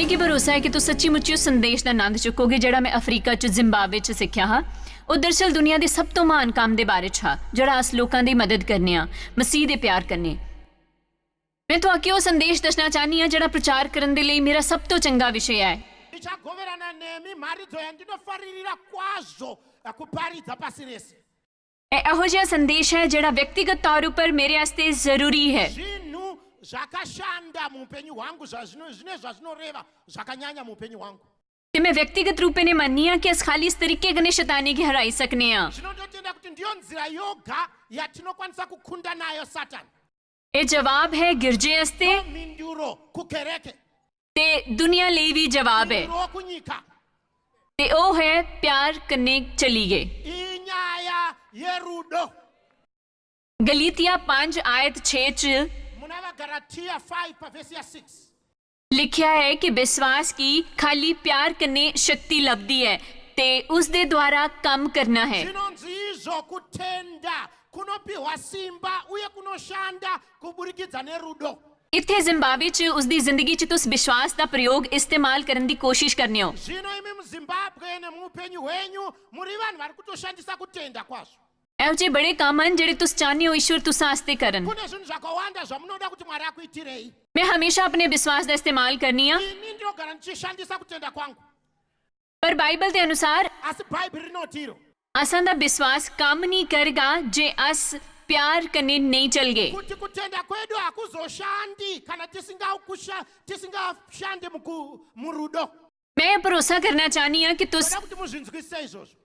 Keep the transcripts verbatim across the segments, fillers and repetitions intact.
मिगी भरोसा ऐ कि तुस सच्ची मुच्ची उस संदेश दा नंद चुक्कोगे जेह्ड़ा में अफ्रीका च जिम्बाब्वे च सिक्खेआ हा। ओह् दरअसल दुनिया दे सब तो म्हान कम्म दे बारे च हा, जेह्ड़ा अस लोकां दी मदद करने आं, मसीह दे प्यार कन्नै। में तुआके ओह् संदेश दस्सना चाह्न्नी आं जेह्ड़ा प्रचार करन दे लेई मेरा सब तो चंगा विशे ऐ। Ndichagoverana nemi mharidzo yandinofaririra kwazvo kuparidza pasi rese. ਇਹ ਇਹੋ ਜਿਹਾ ਸੰਦੇਸ਼ ਹੈ ਜਿਹੜਾ ਵਿਅਕਤੀਗਤ ਤੌਰ ਉੱਪਰ ਮੇਰੇ ਵਾਸਤੇ ਜ਼ਰੂਰੀ ਹੈ। Zvinhu zvakashanda muupenyu hwangu zvazvino zvine zvazvinoreva zvakanyanya muupenyu hwangu. ਤੇ ਮੈਂ ਵਿਅਕਤੀਗਤ ਰੂਪੇ ਨੇ ਮੰਨਨੀ ਆ ਕਿ ਅਸ ਖਾਲੀ ਇਸ ਤਰੀਕੇ ਕਨੇ ਸ਼ੈਤਾਨੀ ਕੀ ਹਰਾਈ ਸਕਨੇ ਆ। Zvinondotenda kuti ndiyo nzira yoga yatinokwanisa kukunda nayo Satani. ਇਹ ਜਵਾਬ ਹੈ ਗਿਰਜੇ ਵਾਸਤੇ Mhinduro kukereke, ਤੇ ਦੁਨੀਆ ਲਈ ਵੀ ਜਵਾਬ ਹੈ। mhinduro kunyika. ਤੇ ਉਹ ਹੈ ਪਿਆਰ ਕਨੇ ਚਲੀ ਗਏ। Inyaya yerudo. ਗਲੀਤੀਆ ਪੰਜ ਆਇਤ ਛੇ ਚ Muna vaGalatia five pavhesi ya six. ਲਿਖਿਆ ਹੈ ਕਿ ਵਿਸ਼ਵਾਸ ਕੀ ਖਾਲੀ ਪਿਆਰ ਕਨੇ ਸ਼ਕਤੀ ਲੱਭਦੀ ਹੈ ਤੇ ਉਸ ਦੇ ਦੁਆਰਾ ਕੰਮ ਕਰਨਾ ਹੈ। Zvinonzi izvo kutenda kunopiwa simba uye kunoshanda kuburikidza nerudo. ਇੱਥੇ ਜ਼ਿੰਬਾਬਵੇ ਚ ਉਸ ਦੀ ਜ਼ਿੰਦਗੀ ਚ ਤੁਸੀਂ ਵਿਸ਼ਵਾਸ ਦਾ ਪ੍ਰਯੋਗ ਇਸਤੇਮਾਲ ਕਰਨ ਦੀ ਕੋਸ਼ਿਸ਼ ਕਰਨੇ ਹੋ। Zvino imi muZimbabwe nemuupenyu hwenyu muri vanhu vari kutoshandisa kutenda kwazvo. ਇਹੋ ਜਿਹੇ ਬੜੇ ਕੰਮ ਹਨ ਜਿਹੜੇ ਤੁਸੀਂ ਚਾਹੁੰਦੇ ਹੋ ਈਸ਼ਵਰ ਤੁਸੀਂ ਆਸਤੇ ਕਰਨ। Kune zvinhu zvakawanda zvamunoda kuti Mwari akuitirei. ਮੈਂ ਹਮੇਸ਼ਾ ਆਪਣੇ ਵਿਸ਼ਵਾਸ ਦਾ ਇਸਤੇਮਾਲ ਕਰਨੀ ਆ। Ini ndinogara ndichishandisa kutenda kwangu. ਪਰ ਬਾਈਬਲ ਦੇ ਅਨੁਸਾਰ Asi Bhaibheri rinotiro ਅਸਾਂ ਦਾ ਵਿਸ਼ਵਾਸ ਕੰਮ ਨਹੀਂ ਕਰੇਗਾ ਜੇ ਅਸ ਪਿਆਰ ਕਨੇ ਨਹੀਂ ਚੱਲ ਗਏ। kuti kutenda kwedu hakuzoshandi kana tisingakusha- tisingashande muku- murudo. ਮੈਂ ਇਹ ਭਰੋਸਾ ਕਰਨਾ ਚਾਹਨੀ ਆ ਕਿ ਤੁਸੀਂ Toda kuti muzvinzwisise izvozvo.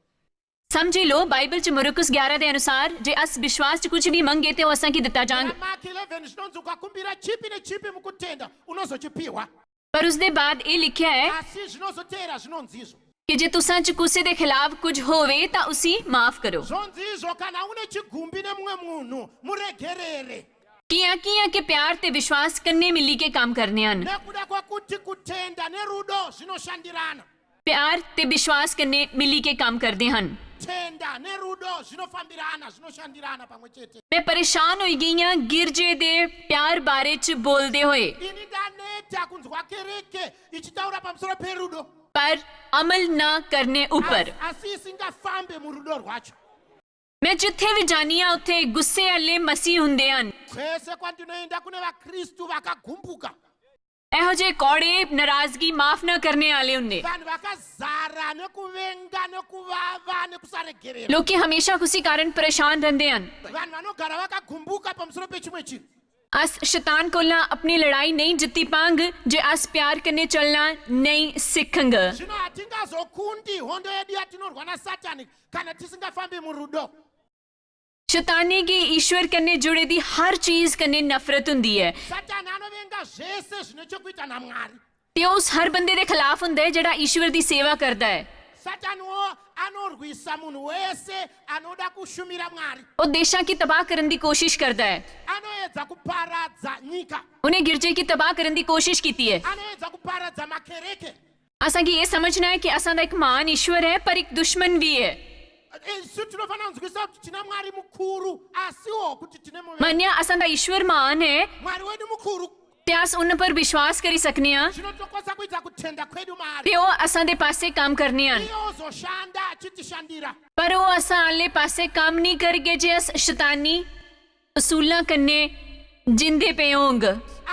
ਸਮਝੀ ਲਓ ਬਾਈਬਲ ਚ ਮਰਕਸ ਗਿਆਰਾਂ ਦੇ ਅਨੁਸਾਰ ਜੇ ਅਸ ਵਿਸ਼ਵਾਸ ਚ ਕੁਝ ਵੀ ਮੰਗੇ ਤੇ ਉਹ ਅਸਾਂ ਕੀ ਦਿੱਤਾ ਜਾਣ। Mark eleven zvinonzi ukakumbira chipi nechipi mukutenda unozochipiwa. ਪਰ ਉਸ ਦੇ ਬਾਅਦ ਇਹ ਲਿਖਿਆ ਹੈ Asi zvinozoteera zvinonzi izvo ਕਿ ਜੇ ਤੁਸਾਂ ਚ ਕਿਸੇ ਦੇ ਖਿਲਾਫ ਕੁਝ ਹੋਵੇ ਤਾਂ ਉਸੀ ਮਾਫ ਕਰੋ। Zvonzi izvo kana une chigumbi nemumwe munhu muregerere. ਕਿਆ ਕਿਆ ਕਿ ਪਿਆਰ ਤੇ ਵਿਸ਼ਵਾਸ ਕਨੇ ਮਿਲੀ ਕੇ ਕੰਮ ਕਰਨੇ ਹਨ। Nekuda kwekuti kutenda nerudo zvinoshandirana. ਪਿਆਰ ਤੇ ਵਿਸ਼ਵਾਸ ਕਨੇ ਮਿਲੀ ਕੇ ਕੰਮ ਕਰਦੇ ਹਨ। Tenda nerudo zvinofambirana, zvinoshandirana pamwe chete. ਮੈਂ ਪਰੇਸ਼ਾਨ ਹੋਈ ਗਈ ਹਾਂ ਗਿਰਜੇ ਦੇ ਪਿਆਰ ਬਾਰੇ ਚ ਬੋਲਦੇ ਹੋਏ। Ini ndaneta kunzwa kereke ichitaura pamusoro perudo. ਪਰ ਅਮਲ ਨਾ ਕਰਨੇ ਉੱਪਰ। Asi- asi isingafambe murudo rwacho. ਮੈਂ ਜਿੱਥੇ ਵੀ ਜਾਨੀ ਆ ਉੱਥੇ ਗੁੱਸੇ ਵਾਲੇ ਮਸੀਹ ਹੁੰਦੇ ਹਨ। Kwese kwandinoenda kune vakristu vakagumbuka, ਇਹੋ ਜਿਹੇ ਕੌੜੇ ਨਾਰਾਜ਼ਗੀ ਮਾਫ ਨਾ ਕਰਨੇ ਵਾਲੇ ਹੁੰਦੇ। vanhu vakazara nekuvenga nekuvava nekusaregerera. ਲੋਕੀ ਹਮੇਸ਼ਾ ਕੁਸੀ ਕਾਰਨ ਪਰੇਸ਼ਾਨ ਰਹਿੰਦੇ ਹਨ। Vanhu vanogara vakagumbuka pamusoro pechimwe chinhu. ਅਸ ਸ਼ੈਤਾਨ ਕੋਲੋਂ ਆਪਣੀ ਲੜਾਈ ਨਹੀਂ ਜਿੱਤੀ ਪਾਂਗ ਜੇ ਅਸ ਪਿਆਰ ਕਨੇ ਚੱਲਣਾ ਨਹੀਂ ਸਿੱਖਾਂਗੇ। Zvino hatingazokundi hondo yedu yatinorwa nasatani kana tisingafambi murudo. शैतानी गी ईश्वर कन्नै जुड़े दी हर चीज कन्नै नफरत हुंदी ऐ। Satani anovenga zvese zvine chekuita naMwari. ते ओह् उस हर बंदे दे खलाफ हुंदा ऐ जेह्ड़ा ईश्वर दी सेवा करदा ऐ। Satani wo anorwisa munhu wese anoda kushumira Mwari. ओह् देशां गी तबाह करन दी कोशिश करदा ऐ। Anoedza kuparadza nyika. उ'नें गिरजे गी तबाह करन दी कोशिश कीती ऐ। Anoedza kuparadza makereke. असांगी एह् समझना ऐ कि असां दा इक महान ईश्वर ऐ, पर इक दुश्मन बी ऐ। Isu tinofanira kunzwisisa kuti tina Mwari mukuru, asiwo kuti tine muve. मन्नेआ, असां दा ईश्वर महान ऐ, Mwari wedu mukuru. ते अस उन पर विश्वास करी सकने आं, Zvinotokwanisa kuita kutenda kwedu maari. ते ओह् असां दे पासै कम्म करने हन। Iye ozoshanda achitishandira. पर ओह् असां आह्ले पासै कम्म निं करगे जे अस शतानी उसूलां कन्नै जींदे पे होंग।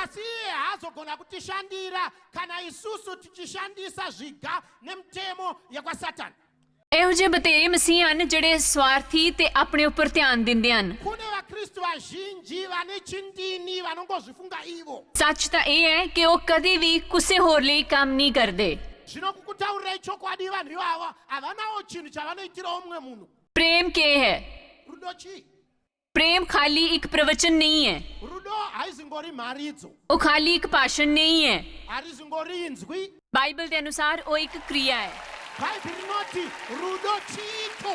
Asi iye haazogona kutishandira kana isusu tichishandisa zviga nemutemo yekwaSatani. ਇਹੋ ਜਿਹੇ ਬਥੇਰੇ ਮਸੀਹ ਹਨ ਜਿਹੜੇ ਸਵਾਰਥੀ ਤੇ ਆਪਣੇ ਉੱਪਰ ਧਿਆਨ ਦਿੰਦੇ ਹਨ। Kune vaKristu vazhinji vane chindini vanongozvifunga ivo. ਸੱਚ ਤਾਂ ਇਹ ਹੈ ਕਿ ਉਹ ਕਦੇ ਵੀ ਕਿਸੇ ਹੋਰ ਲਈ ਕੰਮ ਨਹੀਂ ਕਰਦੇ। Zvinokukutaurirai chokwadi, vanhu ivava havanawo chinhu chavanoitirawo mumwe munhu. प्रेम के है? Rudo chii? प्रेम खाली एक प्रवचन नहीं है, Rudo haizingori mharidzo, वो खाली एक भाषण नहीं है। harizingori inzwi. बाइबल ਦੇ ਅਨੁਸਾਰ ਉਹ ਇੱਕ क्रिया है। Bhaibheri rinoti rudo chiito.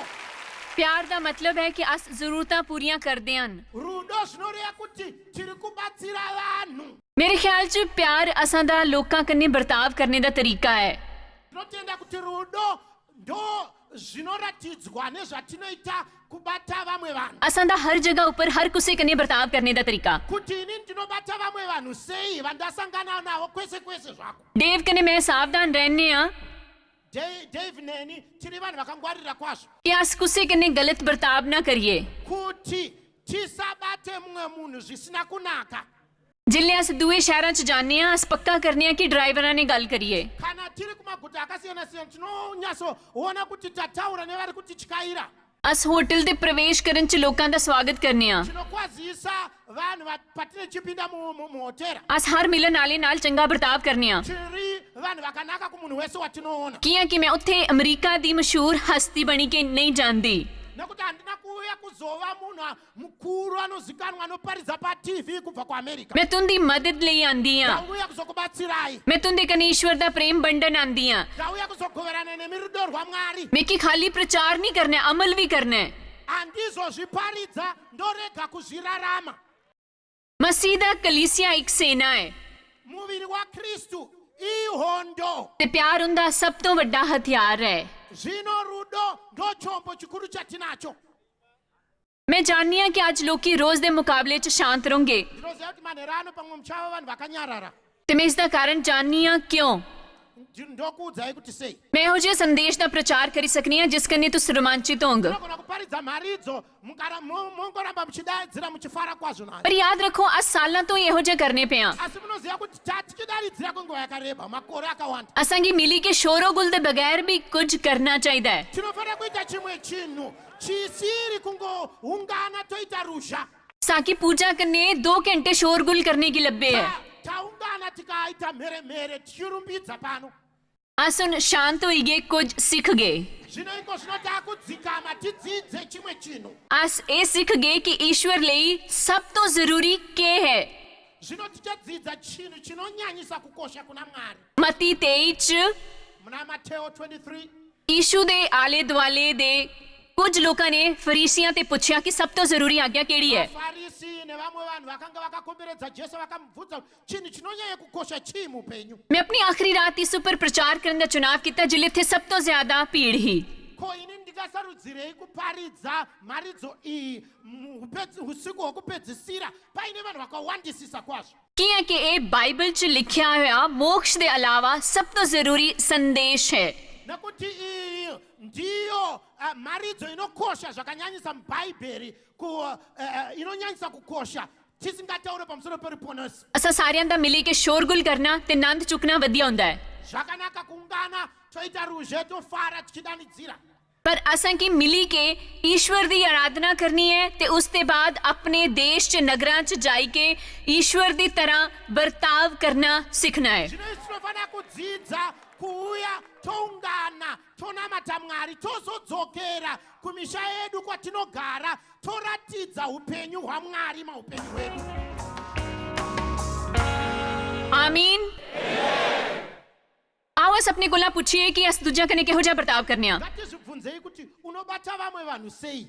ਪਿਆਰ ਦਾ ਮਤਲਬ ਹੈ ਕਿ ਅਸ ਜ਼ਰੂਰਤਾਂ ਪੂਰੀਆਂ ਕਰਦੇ ਹਨ। Rudo zvinoreva kuti tiri kubatsira vanhu. ਮੇਰੇ ਖਿਆਲ 'ਚ ਪਿਆਰ ਅਸਾਂ ਦਾ ਲੋਕਾਂ ਕਨੇ ਵਰਤਾਵ ਕਰਨੇ ਦਾ ਤਰੀਕਾ ਹੈ। Tinotenda kuti rudo ndo zvinoratidzwa nezvatinoita Kubata vamwe vanhu. असां दा हर जगह उपर हर कुसै कन्नै बर्ताव करने दा तरीका। Kuti ini ndinobata vamwe vanhu sei, vandasangana navo kwese kwese zvako. डेव कन्नै मैं सावधान रैहने आं Dave, Dave neni tiri vanhu vakangwarira kwazvo. कि अस कुसै कन्नै गलत बर्ताव ना करिए। Kuti tisabate mumwe munhu zvisina kunaka. जिसलै अस दूए शैहरां च जाने आं, अस पक्का करने आं कि ड्राइवरां ने गल्ल करिए। Kana tiri kumaguta akasiyana siyana, tinonyatsoona kuti tataura nevari kutityaira. अस होटल दे प्रवेश करन च लोकां दा स्वागत करने आं। Tinokwazisa vanhu va- patine chipinda mu- mu- muhotera. अस हर मिलन आह्ले नाल चंगा बर्ताव करने आं। Tiri vanhu vakanaka kumunhu wese watinoona. कि'यां कि मैं उत्थै अमरीका दी मशहूर हस्ती बनी के नेईं जानदी। Nekuti handina kuuya kuzova munhu a- mukuru anozikanwa anoparidza patv kubva kuamerica. मैं तुं'दी मदद लेई आंदी आं। Ndauya kuzokubatsirai. मैं तुं'दे कन्नै ईश्वर दा प्रेम बंडन आंदी आं। Ndauya kuzogoverana nemi rudo rwamwari. मिगी खाली प्रचार निं करना ऐ, अमल बी करना ऐ। Handizozviparidza ndorega kuzvirarama. मसीह दा कलीसिया इक सेना ऐ। Muviri wakristu ihondo. ते प्यार उं'दा सब तों बड्डा हथियार ऐ। Zvino rudo ndochombo chikuru chatinacho. मैं जाननी आं कि अज्ज लोकी रोज दे मुकाबले च शांत रौंह्गे। Ndinoziva kuti manhero ano pamwe muchava vanhu vakanyarara. ते मैं इसदा कारण जाननी आं क्यों। Ndi- ndokuudzai kuti sei. मैं ਇਹੋ ਜਿਹੇ संदेश दा प्रचार करी सकनी आं जिस कन्नै तुस रोमांचित होंग। Ndinogona kuparidza mharidzo mukara mo- mongoramba muchidaidzira muchifara kwazvo nayo. पर याद रखो, अस सालां ਤੋਂ ਇਹੋ ਜਿਹਾ करने ਪਏ ਹਾਂ। Asi munoziva kuti tatikidaridzira kwenguva yakareba, makore akawanda. असांगी मिली के शोरोगुल दे बगैर भी कुछ करना चाहिदा ऐ। Tinofanira kuita chimwe chinhu chisiri kungoungana toita ruzha. साकी पूजा कन्नै दो घंटे शोरगुल करने की लब्बे ऐ। Ta- taungana tikaita mhere mhere tichirumbidza pano. अस हुन शांत होई गे, कुछ सिख गे। Zvino iko zvino takudzikama tidzidze chimwe chinhu. अस एह् सिख गे कि ईश्वर लेई सब तो जरूरी केह् ऐ। Zvino tichadzidza chinhu chinonyanyisa kukosha kuna Mwari. मत्ती तेई च Muna Mateo twenty-three, यीशु दे आले दुआले दे कुछ लोकां ने फरीसियां ते पुच्छेआ कि सब तो जरूरी आज्ञा केह्ड़ी ऐ। Vafarisi nevamwe vanhu vakanga vakakomberedza Jesu vakamubvunza kuti chinhu chinonyanya kukosha chii muupenyu. मैं अपनी आखिरी रात इस उप्पर प्रचार करने दा चुनाव कीता जिसलै इत्थै सब तो ज्यादा भीड़ ही। Ko ini ndingasarudzirei kuparidza mharidzo iyi mu- upedzi- usiku hwokupedzisira paine vanhu vakawandisisa kwazvo? कि'यां कि एह् बाइबल च लिखेआ होआ मोक्ष दे अलावा सब तो जरूरी संदेश ऐ। Nekuti iyi ndiyo uh, mharidzo inokosha zvakanyanyisa mubhaibheri ku uh, uh, inonyanyisa kukosha tisingataure pamusoro peruponeso. असां सारेआं दा मिली के शोरगुल करना ते नंद चुकना वधिया होंदा ऐ। Zvakanaka kuungana toita ruzhe tofara tichidanidzira. पर असां गी मिली के ईश्वर दी आराधना करनी ऐ ते उसदे बाद अपने देश च नगरां च जाई के ईश्वर दी तरह बर्ताव करना सिक्खना ऐ। Zvino isi tinofanira kudzidza kuuya toungana tonamata Mwari tozodzokera kumisha yedu kwatinogara toratidza upenyu hwaMwari maupenyu hwedu. आमीन। आओ अस अपने कोला पुच्छिए कि अस दूजेआं कन्नै किहो जेहा बर्ताव करने आं। Ngatizvibvunzei kuti unobata vamwe vanhu sei?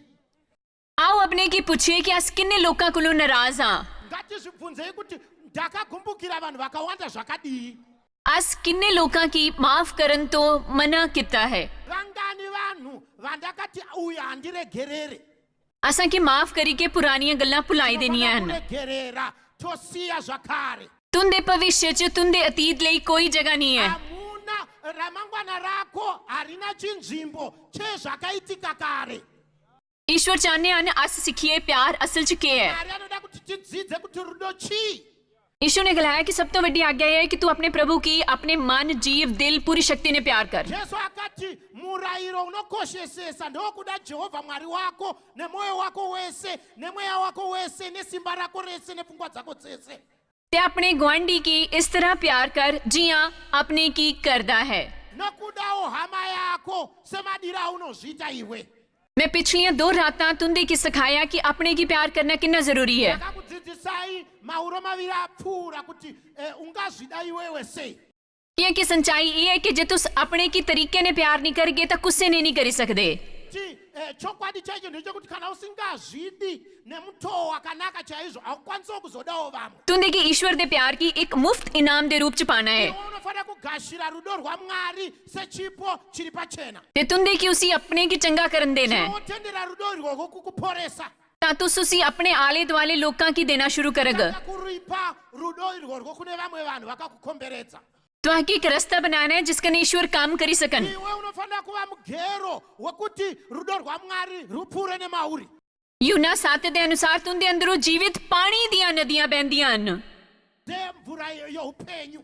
आओ अपने गी पुच्छिए कि अस किन्ने लोकां कोलों नाराज आं। Ngatizvibvunzei kuti ndakagumbukira vanhu vakawanda zvakadii? अस किन्ने लोकां गी माफ करन तो मना कीता है। Vangani vanhu vandakati uyu handiregerere? असां गी माफ करी के पुरानियां गल्लां भुलाई देनियां हन। Kuregerera tosiya zvakare. तुंदे भविष्य च तुंदे अतीत लेई कोई जगह नहीं है। Hamuna ramangwana rako harina chinzvimbo chezvakaitika kare. ईश्वर चाहने हन अस सिक्खिए प्यार असल च केह् ऐ। Mwari anoda kuti tidzidze kuti rudo chii. यीशु ने गलाया कि सब तो वड्डी आज्ञा एह् ऐ कि तू अपने प्रभु गी अपने मन, जीव, दिल, पूरी शक्ति ने प्यार कर। Jesu akati murayiro unokoshesesa ndokuda Jehovha Mwari wako nemwoyo wako wese nemweya wako wese nesimba rako rese nepfungwa dzako dzese. ते अपने गुआंढी गी इस तरह प्यार कर जियां अपने गी करदा है। Nokudawo hama yako semadira aunozviita iwe. मैं पिछलियां दो रातां तुंदे गी सखाया कि अपने गी प्यार करना किन्ना जरूरी है। Ndakakudzidzisai mauro maviri apfuura kuti eh, ungazvida iwewe sei. क्योंकि सच्चाई एह् ऐ कि जे तुस अपने गी तरीके ने प्यार नहीं करगे तां कुसै ने नहीं करी सकदे। Kuti, eh, chokwadi chaicho ndechekuti kana usingazvidi nemutowo wakanaka chaizvo, haukwanisawo kuzodawo vamwe. तुं'दे गी ईश्वर दे प्यार गी इक मुफ्त इनाम दे रूप च पाना ऐ। Iwe unofanira kugashira rudo rwaMwari sechipo chiri pachena. ते तुं'दे गी उसी अपने गी चंगा करन देना ऐ। Wotendera rudo irworwo kukuporesa. तां तुस उसी अपने आले-दुआले लोकां गी देना शुरू करग। Tanga kuripa rudo irworwo kune vamwe vanhu vakakukomberedza. तुसें इक रस्ता बनाना ऐ जिस कन्नै ईश्वर कम्म करी सकन। Iwe unofanira kuva mugero wekuti rudo rwaMwari rupfuure nemauri. यूहन्ना सत्त दे अनुसार तुं'दे अंदरों जीवित पानी दियां नदियां बहदियां न। Dzemvura yo-, youpenyu.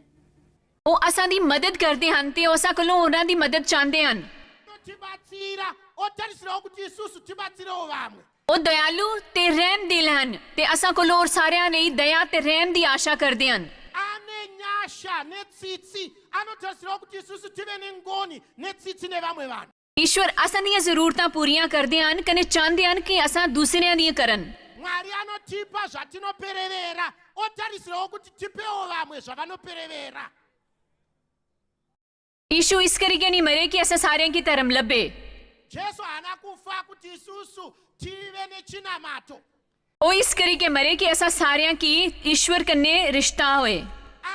ओह् असां दी मदद करदे हन ते ओह् असां कोलों होरां दी मदद चांह्दे हन। Anotibatsira, otarisirawo kuti isusu tibatsirewo vamwe. ओह् दयालु ते रैह्मदिल हन ते असां कोल होर सारेआं लेई दया ते रैह्म दी आशा करदे हन। Ane nyasha netsitsi, anotarisirawo kuti isusu tive nengoni netsitsi nevamwe vanhu. ईश्वर असां दियां जरूरतां पूरियां करदे हन कने चांह्दे हन कि असां दूसरेआं दियां करन। Mwari anotipa zvatinoperevera, otarisirawo kuti tipewo vamwe zvavanoperevera. यीशु इस करियै निं मरे कि असें सारें गी धर्म लब्भे। Jesu haana kufa kuti isusu tive nechinamato. ओह् इस करियै मरे कि असें सारेआं गी ईश्वर कन्नै रिश्ता होए।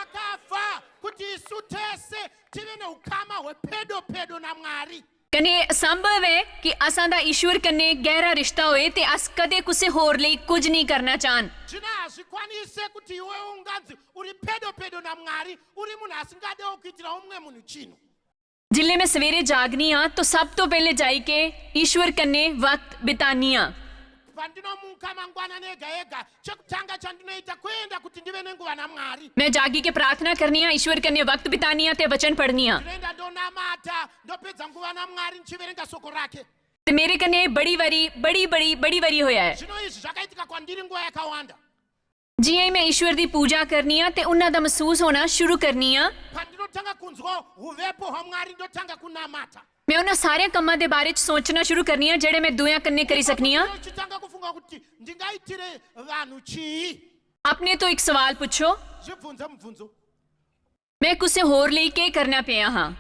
Akafa kuti isu tese tive neukama hwepedo pedo naMwari. कन्नै एह् संभव ऐ कि असां दा ईश्वर कन्नै गैह्रा रिश्ता होए ते अस कदें कुसै होर लेई कुछ नेईं करना चाह्न। Zvino hazvikwanise kuti iwe unganzi uri pedo pedo naMwari, uri munhu asingadewo kuitira umwe munhu chinhu. जिसलै में सवेरे जागनी आं तो सब तो पैह्लें जाइयै ईश्वर कन्नै वक्त बितानी आं। Pandinomuka mangwanani ega ega, chekutanga chandinoita kuenda kuti ndive nenguva naMwari. मैं जागियै प्रार्थना करनी आं, ईश्वर कन्नै वक्त बितानी आं ते वचन पढ़नी आं। Ndinoenda ndonamata, ndopedza nguva naMwari ndichiverenga soko rake. ते मेरे कन्नै बड़ी बारी, बड़ी, बड़ी, बड़ी बारी होया ऐ। Zvino izvi zvakaitika kwandiri nguva yakawanda. जि'यां ई में ईश्वर दी पूजा करनी आं ते उन्हां दा मसूस होना शुरू करनी आं, Pandinotanga kunzwa uvepo hwaMwari, ndotanga kunamata. में उन्हां सारे कम्मां दे बारे च सोचना शुरू करनी आं जेह्ड़े में दूएआं कन्नै करी सकनी आं। Ndichitanga kufunga kuti ndingaitire vanhu chii. अपने तो एक सवाल पूछो, Zvibvunze mubvunzo. मैं कुसै होर लेई केह् करना पेआ हा?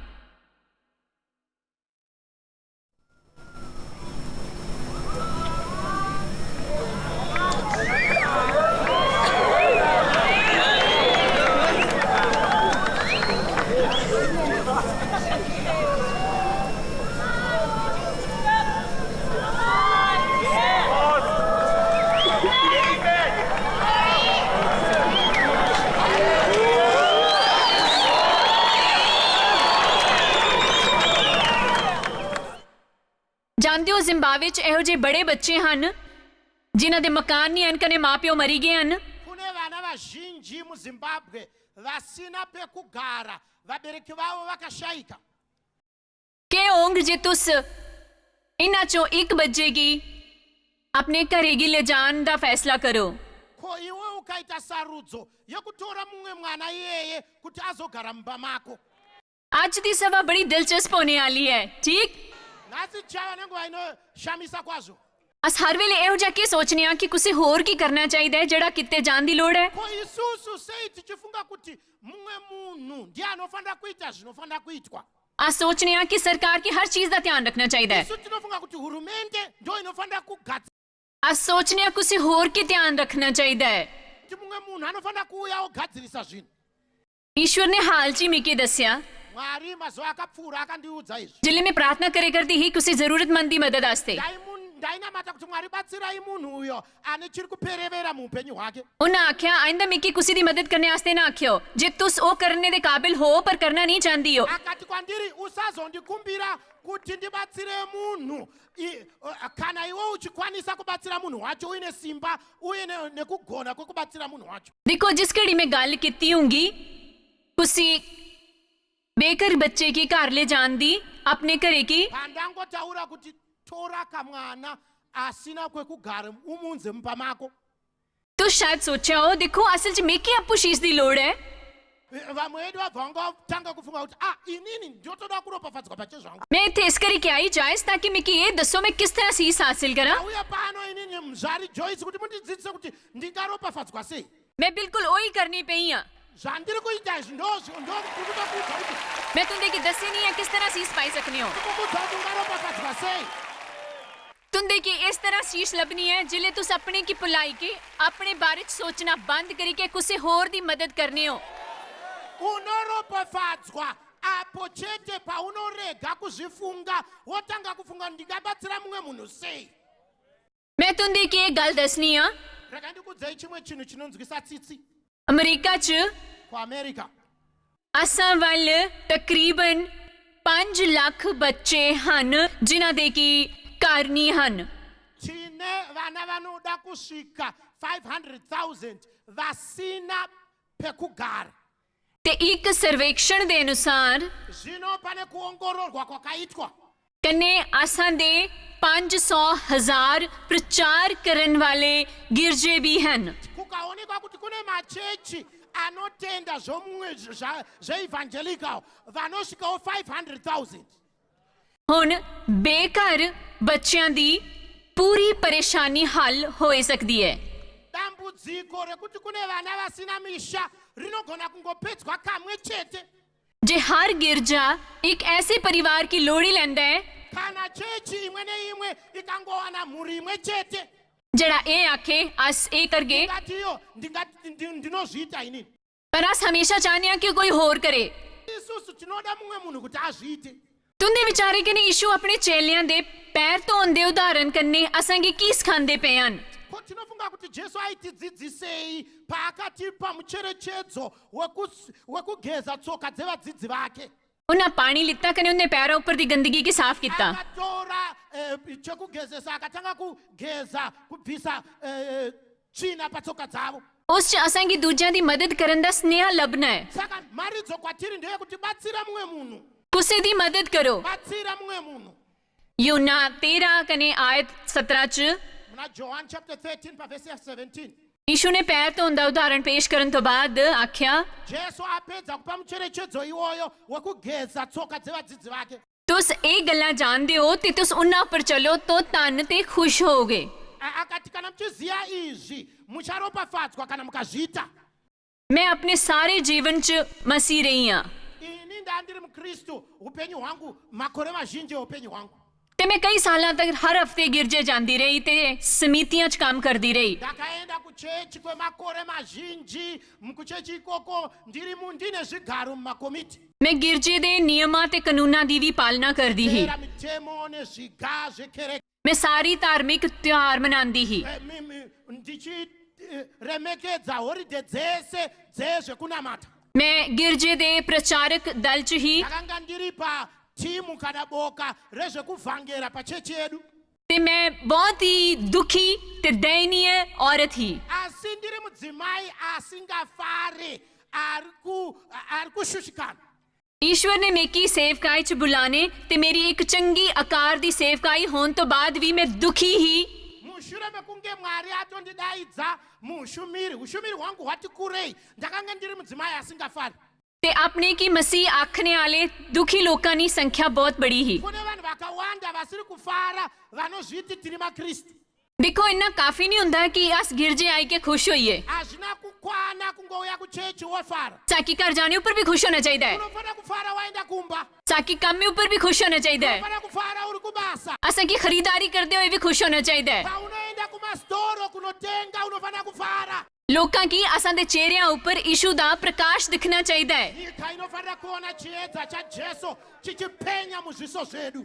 जानदे ओ, जिम्बाब्वे च एहो जे बड़े बच्चे हन जिन्हां दे मकान निं हन कन्नै मां-प्यो मरी गे हन। Kune vana vazhinji muZimbabwe vasina pekugara, vabereki vavo vakashaika. केह् होंग जे तुस इन्हां चों इक बच्चे गी अपने घरै गी लेजान दा फैसला करो? Ko iwe ukaita sarudzo yekutora mumwe mwana iyeye kuti azogara mumba mako? अज्ज दी सभा बड़ी दिलचस्प होने आह्ली ऐ, ठीक? Nhasi tichava nenguva inoshamisa kwazvo. अस हर बेले एहो जेहा केह् सोचने आं कि कुसै होर गी करना चाहिदा ऐ जेह्ड़ा कीते जान दी लोड़ ऐ? Ko isusu sei tichifunga kuti mumwe munhu ndiye anofanira kuita zvinofanira kuitwa? अस सोचने आं कि सरकार गी हर चीज दा ध्यान रखना चाहिदा ऐ। Isu tinofunga kuti hurumende ndo inofanira kugadzira. अस सोचने आं कुसै होर गी ध्यान रखना चाहिदा ऐ। Kuti mumwe munhu anofanira kuuya ogadzirisa zvinhu. ईश्वर ने हाल च ही मिगी दस्सेआ, Mwari mazuva akapfuura akandiudza izvi. जिसलै में प्रार्थना करे करदी ही कुसै जरूरतमंद दी मदद आस्तै, Ndaimun-, ndainamata kuti Mwari batsirai munhu uyo ane chiri kuperevera muupenyu hwake. उन्नै आखेआ, "आइंदा मिगी कुसै दी मदद करने आस्तै ना आखेओ, जे तुस ओह् करने दे काबिल हो पर करना नेईं चांह्दी ओ।" Akati kwandiri, usazondikumbira kuti ndibatsire munhu i-, o-, kana iwe uchikwanisa kubatsira munhu wacho uine simba uye ne-, nekugona kwekubatsira munhu wacho. दिक्खो, जिस घड़ी में गल्ल कीती होंगी कुसै बेघर बच्चे गी घर ले जान दी, अपने घरै गी, Pandangotaura kuti tora kamwana asina kwekugara umunze mumba mako. तुस शायद सोचेआ हो, दिक्खो, असल च मिगी आपूं शीश दी लोड़ ऐ। Vamwe vedu vabva vangatanga kufunga kuti, "Ah, inini ndotoda kuropafadzwa pache zvangu." मैं इत्थै इस करी क्या आई, जायज, ताकि मिगी एह् दस्सो, मैं किस तरह शीश हासल करां। Ndauya pano inini, Muzvari Joyce, kuti mundidzidzise kuti ndingaropafadzwa sei. मैं बिल्कुल ओही करनी पेई आं। Zvandiri kuita izvi ndo, ndo ndikuda kuudza kuti मैं तुं'दे गी दस्सी निं ऐ किस तरह शीश पाई सकने ओ। Ndikukuudza kuti ungaropafadzwa sei. तुं'दे गी इस तरह शीश लब्भनी ऐ जिसलै तुस अपने गी भुलाई के, अपने बारे च सोचना बंद करी के कुसै होर दी मदद करने ओ। Unoropafadzwa apo chete paunorega kuzvifunga, wotanga kufunga, ndingabatsira mumwe munhu sei? ਮੈਂ तुं'दे गी ਇਹ ਗੱਲ ਦੱਸਣੀ ਆ। Rega ndikuudzei chimwe chinhu chinonzwisa tsitsi. America 'ਚ KuAmerica ਅਸਾਂ ਵੱਲ ਤਕਰੀਬਨ 5 ਲੱਖ ਬੱਚੇ ਹਨ ਜਿਨ੍ਹਾਂ ਦੇ ਕੀ ਘਰ ਨਹੀਂ ਹਨ। Tine vana vanoda kusvika five hundred thousand vasina pekugara. ਤੇ ਇੱਕ ਸਰਵੇਖਣ ਦੇ ਅਨੁਸਾਰ Zvino pane kuongororwa kwakaitwa ਕਨੇ ਅਸਾਂ ਦੇ 500,000 ਪ੍ਰਚਾਰ ਕਰਨ ਵਾਲੇ ਗਿਰਜੇ ਵੀ ਹਨ। Kukaonekwa kuti kune machechi anotenda zvomumwe zva- zveevangelical vanosvikawo five hundred thousand. ਹੁਣ ਬੇਘਰ ਬੱਚਿਆਂ ਦੀ ਪੂਰੀ ਪਰੇਸ਼ਾਨੀ ਹੱਲ ਹੋ ਸਕਦੀ ਹੈ। Dambudziko rekuti kune vana vasina misha rinogona kungopedzwa kamwe chete. ਜੇ ਹਰ ਗਿਰਜਾ ਇੱਕ ਐਸੇ ਪਰਿਵਾਰ ਕੀ ਲੋੜੀ ਲੈਂਦਾ ਹੈ Kana chechi imwe neimwe ikangowana mhuri imwe chete, ਜਿਹੜਾ ਇਹ ਆਖੇ ਅਸ ਇਹ ਕਰਗੇ ngati iyo ndingati ndi- ndinozviita inini. ਪਰ ਅਸ ਹਮੇਸ਼ਾ ਚਾਹੁੰਦੇ ਹਾਂ ਕਿ ਕੋਈ ਹੋਰ ਕਰੇ। Isusu tinoda mumwe munhu kuti azviite. ਤੁੰਦੇ ਵਿਚਾਰੇ ਕਿ ਨਹੀਂ, ਯਿਸੂ ਆਪਣੇ ਚੇਲਿਆਂ ਦੇ ਪੈਰ ਧੋਣ ਦੇ ਉਦਾਹਰਣ ਕਨੇ ਅਸਾਂ ਕੀ ਕੀ ਸਿਖਾਉਂਦੇ ਪਏ ਹਨ? Ko tinofunga kuti Jesu aitidzidzisei paakatipa mucherechedzo wekus- wekugeza tsoka dzevadzidzi vake? ਉਹਨਾਂ ਪਾਣੀ ਲਿੱਤਾ ਕਨੇ ਉਹਨੇ ਪੈਰਾਂ ਉੱਪਰ ਦੀ ਗੰਦਗੀ ਕੀ ਸਾਫ਼ ਕੀਤਾ। Akatora eh, chekugezesa, akatanga kugeza, kubvisa eh, tsvina patsoka dzavo. ਉਸ ਚ ਅਸਾਂ ਕੀ ਦੂਜਿਆਂ ਦੀ ਮਦਦ ਕਰਨ ਦਾ ਸਨੇਹਾ ਲੱਭਣਾ ਹੈ। Saka mharidzo kwatiri ndeyekuti batsira mumwe munhu. ਕੁਸੇ ਦੀ ਮਦਦ ਕਰੋ। Batsira mumwe munhu. ਯੋਨਾ 13 ਕਨੇ ਆਇਤ 17 ਚ Muna John chapter thirteen pavhesi ya seventeen, ਯਿਸੂ ਨੇ ਪੈਰ ਧੋਣ ਦਾ ਉਦਾਹਰਣ ਪੇਸ਼ ਕਰਨ ਤੋਂ ਬਾਅਦ ਆਖਿਆ, Jesu apedza kupa mucherechedzo iwoyo wekugeza tsoka dzevadzidzi vake. "ਤੁਸ ਇਹ ਗੱਲਾਂ ਜਾਣਦੇ ਹੋ ਤੇ ਤੁਸ ਉਹਨਾਂ ਉੱਪਰ ਚਲੋ, ਤੋ ਧੰਨ ਤੇ ਖੁਸ਼ ਹੋਗੇ।" A- akati kana muchiziva izvi mucharopafadzwa kana mukazviita. ਮੈਂ ਆਪਣੇ ਸਾਰੇ ਜੀਵਨ ਚ ਮਸੀ ਰਹੀ ਹਾਂ Ini ndandiri mukristu upenyu hwangu, makore mazhinji eupenyu hwangu. ਤੇ ਮੈਂ ਕਈ ਸਾਲਾਂ ਤੱਕ ਹਰ ਹਫਤੇ ਗਿਰਜੇ ਜਾਂਦੀ ਰਹੀ ਤੇ ਸਮਿਤੀਆਂ ਚ ਕੰਮ ਕਰਦੀ ਰਹੀ। Ndakaenda kuchechi kwemakore mazhinji. Mukuchechi ikoko ndiri mu- ndine zvigaro mumakomiti. ਮੈਂ ਗਿਰਜੇ ਦੇ ਨਿਯਮਾਂ ਤੇ ਕਾਨੂੰਨਾਂ ਦੀ ਵੀ ਪਾਲਣਾ ਕਰਦੀ ਸੀ। Teera mitemo nezviga zvekereke. ਮੈਂ ਸਾਰੀ ਧਾਰਮਿਕ ਤਿਉਹਾਰ ਮਨਾਉਂਦੀ ਸੀ। Eh, mi- mi- ndichiremekedza holiday dzese dzezvekunamata. ਮੈਂ ਗਿਰਜੇ ਦੇ ਪ੍ਰਚਾਰਕ ਦਲ ਚ ਹੀ Ndakanga ndiri patimu kana boka rezvekuvhangera pachechi yedu. ਤੇ ਮੈਂ ਬਹੁਤ ਹੀ ਦੁਖੀ ਤੇ ਦਇਨੀਏ ਔਰਤ ਸੀ। Asi ndiri mudzimai asingafare, ari ku- ari kushushikana. ਈਸ਼ਵਰ ਨੇ ਮੇਰੀ ਸੇਵਕਾਈ ਚ ਬੁਲਾਣੇ ਤੇ ਮੇਰੀ ਇੱਕ ਚੰਗੀ ਆਕਾਰ ਦੀ ਸੇਵਕਾਈ ਹੋਣ ਤੋਂ ਬਾਅਦ ਵੀ ਮੈਂ ਦੁਖੀ ਸੀ। Mushure mekunge Mwari atondidaidza muushumiri, ushumiri hwangu hwati kurei, ndakanga ndiri mudzimai asingafari. ਤੇ ਆਪਣੇ ਕੀ ਮਸੀਹ ਆਖਣੇ ਵਾਲੇ ਦੁਖੀ ਲੋਕਾਂ ਦੀ ਸੰਖਿਆ ਬਹੁਤ ਬੜੀ ਸੀ। Kune vanhu vakawanda vasiri kufara, vanozviti tiri makristu. ਦੇਖੋ, ਇੰਨਾ ਕਾਫੀ ਨਹੀਂ ਹੁੰਦਾ ਕਿ ਅਸ ਗਿਰਜੇ ਆਈ ਕੇ ਖੁਸ਼ ਹੋਈਏ। Hazvina kukwana kungouya kuchechi wofara. ਸਾਕੀ ਘਰ ਜਾਣੇ ਉੱਪਰ ਵੀ ਖੁਸ਼ ਹੋਣਾ ਚਾਹੀਦਾ ਹੈ। Unofanira kufara waenda kumba. ਸਾਕੀ ਕੰਮ ਦੇ ਉੱਪਰ ਵੀ ਖੁਸ਼ ਹੋਣਾ ਚਾਹੀਦਾ ਹੈ। Unofanira kufara uri kubasa. ਅਸਾਂ ਕੀ ਖਰੀਦਦਾਰੀ ਕਰਦੇ ਹੋਏ ਵੀ ਖੁਸ਼ ਹੋਣਾ ਚਾਹੀਦਾ ਹੈ। Paunoenda kumasitoro kunotenga unofanira kufara. ਲੋਕਾਂ ਕੀ ਅਸਾਂ ਦੇ ਚਿਹਰਿਆਂ ਉੱਪਰ ਯਿਸੂ ਦਾ ਪ੍ਰਕਾਸ਼ ਦਿਖਣਾ ਚਾਹੀਦਾ ਹੈ। Nyika inofanira kuona chiedza chaJesu chichipenya muzviso zvedu.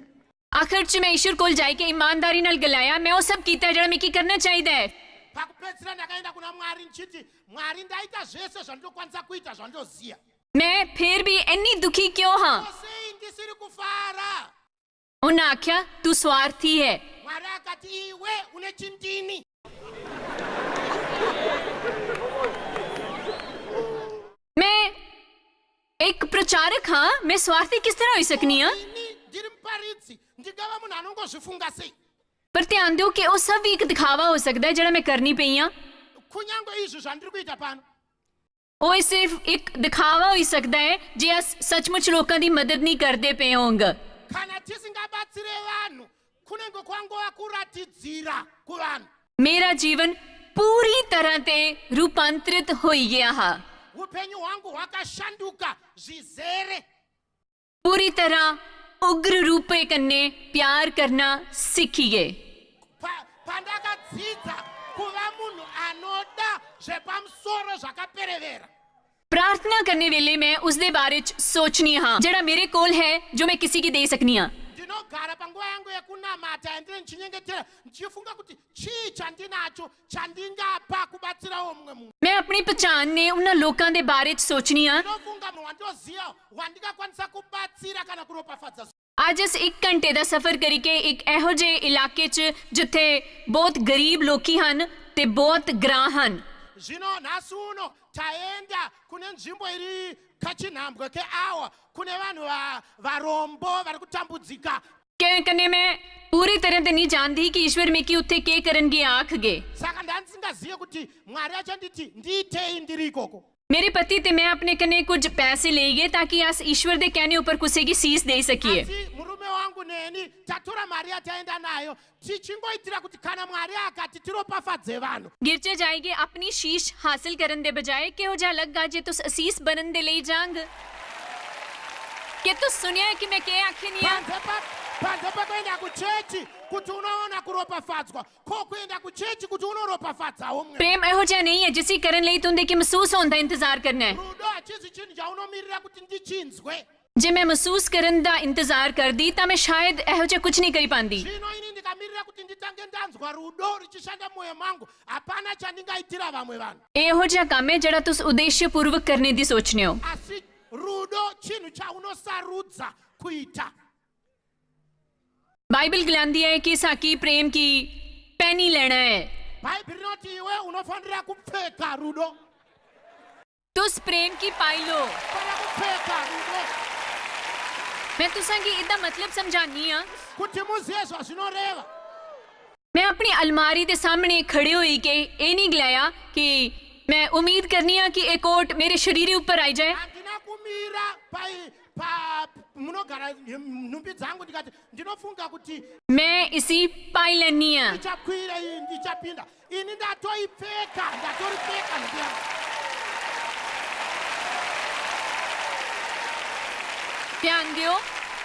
ਆਖਿਰ ਚ ਮੈਂ ਈਸ਼ਵਰ ਕੋਲ ਜਾਈ ਕੇ ਇਮਾਨਦਾਰੀ ਨਾਲ ਗਲਾਇਆ, ਮੈਂ ਉਹ ਸਭ ਕੀਤਾ ਜਿਹੜਾ ਮੈਂ ਕੀ ਕਰਨਾ ਚਾਹੀਦਾ ਹੈ। Pakupedzisira ndakaenda kuna Mwari ndichiti, Mwari, ndaita zvese zvandinokwanisa kuita zvandinoziva. ਮੈਂ ਫੇਰ ਵੀ ਇੰਨੀ ਦੁਖੀ ਕਿਉਂ ਹਾਂ? Ko sei ndisiri kufara? ਉਹਨਾਂ ਆਖਿਆ, ਤੂੰ ਸਵਾਰਥੀ ਹੈ। Mwari akati, iwe une chindini. ਮੈਂ ਇੱਕ ਪ੍ਰਚਾਰਕ ਹਾਂ, ਮੈਂ ਸਵਾਰਥੀ ਕਿਸ ਤਰ੍ਹਾਂ ਹੋ ਸਕਨੀ ਹਾਂ? Ini ndiri muparidzi, ndingava munhu anongozvifunga sei? ਪਰ ਧਿਆਨ ਦਿਓ ਕਿ ਉਹ ਸਭ ਵੀ ਇੱਕ ਦਿਖਾਵਾ ਹੋ ਸਕਦਾ ਹੈ ਜਿਹੜਾ ਮੈਂ ਕਰਨੀ ਪਈ ਹਾਂ। Kunyange izvi zvandiri kuita pano, ਉਹ ਸਿਰਫ ਇੱਕ ਦਿਖਾਵਾ ਹੋ ਸਕਦਾ ਹੈ ਜੇ ਅਸ ਸੱਚਮੁੱਚ ਲੋਕਾਂ ਦੀ ਮਦਦ ਨਹੀਂ ਕਰਦੇ ਪਏ ਹੋਵਾਂਗੇ। kana tisingabatsire vanhu, kunenge kwangova kuratidzira kuvanhu. ਮੇਰਾ ਜੀਵਨ ਪੂਰੀ ਤਰ੍ਹਾਂ ਤੇ ਰੂਪਾਂਤਰਿਤ ਹੋਈ ਗਿਆ ਹਾਂ। Upenyu hwangu hwakashanduka zvizere. ਪੂਰੀ ਤਰ੍ਹਾਂ ਉਗਰ ਰੂਪੇ ਕਨੇ ਪਿਆਰ ਕਰਨਾ ਸਿੱਖੀਏ। Dzidza kuva munhu anoda zvepamusoro zvakaperevera. प्रार्थना करने वेले मैं उसदे बारे च सोचनी हां जेड़ा मेरे कोल है, जो मैं किसी की दे सकनी हां। Ndinogara panguva yangu yekunamata yandine ndichinyengetera ndichifunga kuti chii chandinacho chandingapa kubatsirawo mumwe munhu. मैं अपनी पहचान ने उन्हां लोकां दे बारे च सोचनी हां। Ndinofunga munhu wandoziva wandingakwanisa kubatsira kana kuropafadza. आज अस इक घंटे दा सफर करिके इक एहो जे इलाके च जित्थे बहुत गरीब लोकी हन ते बहुत ग्रां हन। Zvino nhasi uno taenda kune nzvimbo iri kachinhambwe keawa, kune vanhu va- varombo vari kutambudzika. कन्नै मैं पूरी तरह ते नहीं जानदी कि ईश्वर मिगी उत्थे केह् करन गी आखगे। Saka ndandisingazive kuti Mwari achanditi ndiitei ndiri ikoko. मेरे पति ते मैं अपने कन्नै कुछ पैसे लेई गे ताकि अस ईश्वर दे कहने उप्पर कुसै गी सीस देई सकिए। Asi murume wangu neni tatora mari yataenda nayo tichingoitira kuti kana Mwari akati tiropafadze vanhu. गिरजे जाइयै अपनी शीश हासिल करन दे बजाय किहो जेहा लग्गा जे तुस असीस बनन दे लेई जांग? के तुस सुनेआ ऐ कि मैं केह् आखनी आं? Panze pa- panze pekuenda kuchechi kuti unoona kuropafadzwa, ko kuenda kuchechi kuti unoropafadzawo mwe. प्रेम ਇਹੋ ਜਿਹਾ ਨਹੀਂ ਹੈ ਜਿਸ ਦੀ ਕਰਨ ਲਈ तुंदे की महसूस होने दा इंतजार करना है। Rudo hachisi chinhu chaunomirira kuti ndichinzwe. ਜੇ ਮੈਂ ਮਹਿਸੂਸ ਕਰਨ ਦਾ ਇੰਤਜ਼ਾਰ ਕਰਦੀ ਤਾਂ ਮੈਂ ਸ਼ਾਇਦ ਇਹੋ ਜਿਹਾ ਕੁਝ ਨਹੀਂ ਕਰੀ ਪਾਂਦੀ। Zvino ini ndikamirira kuti nditange ndanzwa rudo richishanda mumwoyo mangu, hapana chandingaitira vamwe vanhu. ਇਹ ਇਹੋ ਜਿਹਾ ਕੰਮ ਹੈ ਜਿਹੜਾ ਤੁਸੀਂ ਉਦੇਸ਼ਪੂਰਵਕ ਕਰਨੇ ਦੀ ਸੋਚਨੇ ਹੋ। Asi rudo chinhu chaunosarudza kuita. Bible गलांदी है कि साकी प्रेम की पैनी लेना है। Bhaibheri rinoti iwe unofanira kupfeka rudo. तुस प्रेम की पाई लो। Fana kupfeka rudo मैं तुसां गी इसदा मतलब समझानी हां। Kuti muzive zvazvinoreva. मैं अपनी अलमारी दे सामने खड़े होई के एह् नहीं गलाया कि मैं उम्मीद करनी हां कि एह् कोट मेरे शरीर उप्पर आई जाए। Handina kumira pai pa munogara nhumbi dzangu ndikati ndinofunga kuti मैं इसी पाई लैनी हां। Ndichakwira iyi ndichapinda. Ini ndatoipfeka, ndatoripfeka ndiya. ध्यान दियो,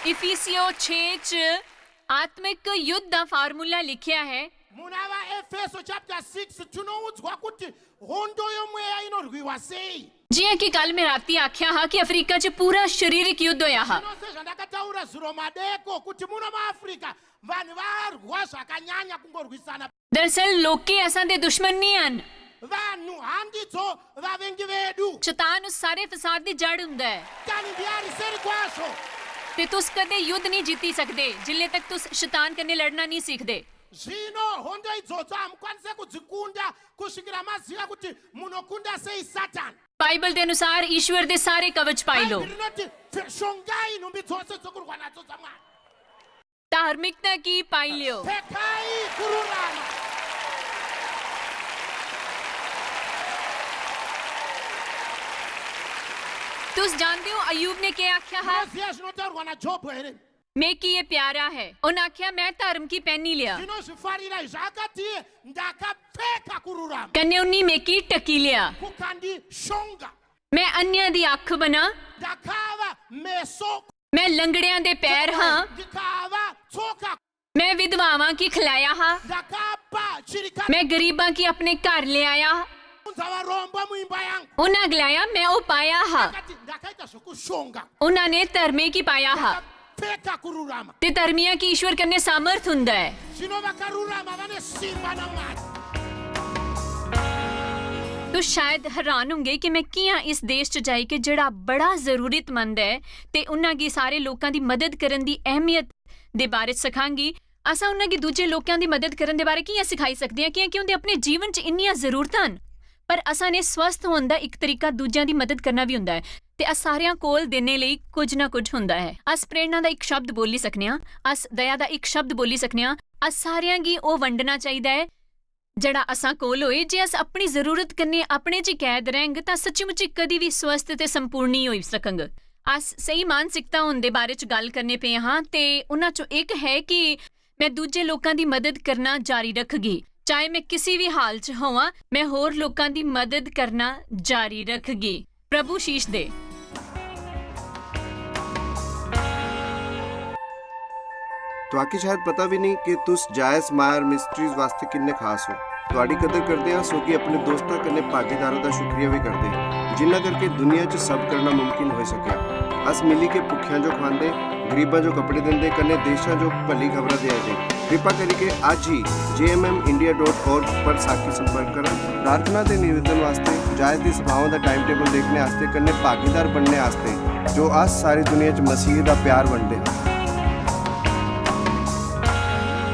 इफिसियो छे च आत्मिक युद्ध दा फार्मूला लिखिया है। Muna vaEfeso chapter six tinoudzwa kuti hondo yomweya inorwiwa sei. जियां कि कल मैं राती आख्या हा कि अफ्रीका च पूरा शारीरिक युद्ध होया हा। Zvino sezvandakataura zuro madeko kuti muno muAfrica vanhu varwa zvakanyanya kungorwisana. दरअसल लोके असां दे दुश्मन नहीं हन। Vanhu handidzo vavengi vedu. शैतान उस सारे फसाद दी जड़ हुंदा ऐ। Tani ndiye ari seri kwazvo. ते तुस कदें युद्ध नहीं जीती सकदे जिल्ले तक तुस शैतान कन्नै लड़ना नहीं सीखदे। Zvino hondo idzodzo hamukwanise kudzikunda kusvikira maziva kuti munokunda sei Satani. Bible दे अनुसार ईश्वर दे सारे कवच पाई लो। Bhaibheri rinoti, "Pfe- shongai nhumbi dzose dzokurwa nadzo dzaMwari." धार्मिकता की पाई लियो। Pfekai kururama. तुस जानदे हो अयूब ने केह् आख्या हा? Munoziva zvinotaurwa naJobho here? मिगी एह् प्यारा है। उन आख्या, मैं धर्म की पैनी लेआ। Ndinozvifarira izvi. Akati, "Ndakapfeka kururama." कन्नै उन्नी मिगी ढकी लेआ। Kukandishonga. मैं अन्नियां दी अख बना। Ndakava meso. मैं लंगड़ियां दे पैर हां। Ndikava tsoka. मैं विधवावां की खिलाया हा। Ndakapa chirikadzi. मैं गरीबां की अपने घर ले आया। Unza varombo muimba yangu. उन्हां गलाया, मैं ओह् पाया हा। Akati, "Ndakaita zvokushonga." उन्हां ने धर्मे की पाया हा। Pfeka kururama. ते धर्मियां की ईश्वर कन्नै सामर्थ हुंदा ऐ। Zvino vakarurama vane simba naMwari. तुस शायद हैरान होंगे कि मैं कि'यां इस देश च जाई के जेह्ड़ा बड़ा जरूरतमंद ऐ ते उन्हां गी सारे लोकां दी मदद करन दी अहमियत दे बारे च सखांगी। असां उन्हां गी दूजे लोकां दी मदद करन दे बारे कि'यां सखाई सकदे आं, कि'यां कि उं'दे अपने जीवन च इन्नियां जरूरतां न, पर असां ने स्वस्थ होन दा इक तरीका दूजेआं दी मदद करना बी हुंदा ऐ। ते अस सारेआं कोल देने लेई कुछ ना कुछ हुंदा ऐ। अस प्रेरणा दा इक शब्द बोली सकने आं, अस दया दा इक शब्द बोली सकने आं। अस सारेआं गी ओह् वंडना चाहिदा ऐ जेह्ड़ा असां कोल होए। जे अस अपनी जरूरत कन्नै अपने च कैद रैंह्ग, तां सच्ची-मुच्ची कदी बी स्वस्थ ते संपूर्ण नेईं होई सकंग। अस सेही मानसिकता होने दे बारे च गल्ल करने पे हां, ते उन्हां चों इक है कि मैं दूजे लोकां दी मदद करना जारी रखगी। चाहे मैं किसी भी हाल च होवां, मैं होर लोकां दी मदद करना जारी रखगी। प्रभु शीश दे। तुआकी शायद पता भी नहीं कि तुस जायज मायर मिनिस्ट्रीज वास्ते किन्ने खास हो। तुआडी कदर करदे आं, सोगी अपने दोस्तां कन्नै भागीदारों दा शुक्रिया भी करदे, जिन्ना करके दुनिया च सब करना मुमकिन होई सकेआ। अस मिली के भुक्खेआं जो खवांदे, गरीबां जो कपड़े दिंदे, कन्नै देशां जो भली खबरां देआ दे। कृपा करिके अज्ज ही J M M India dot org पर साकी संपर्क करो। प्रार्थना ते निवेदन वास्ते, जायज दी सभाओं दा टाइम टेबल देखने आस्ते, कन्नै भागीदार बनने आस्ते, जो अस सारी दुनिया च मसीह दा प्यार बंडदे हां।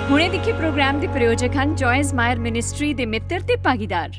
हुणे दिक्खे प्रोग्राम दे प्रायोजक हन जॉयज मायर मिनिस्ट्री दे मित्र ते भागीदार।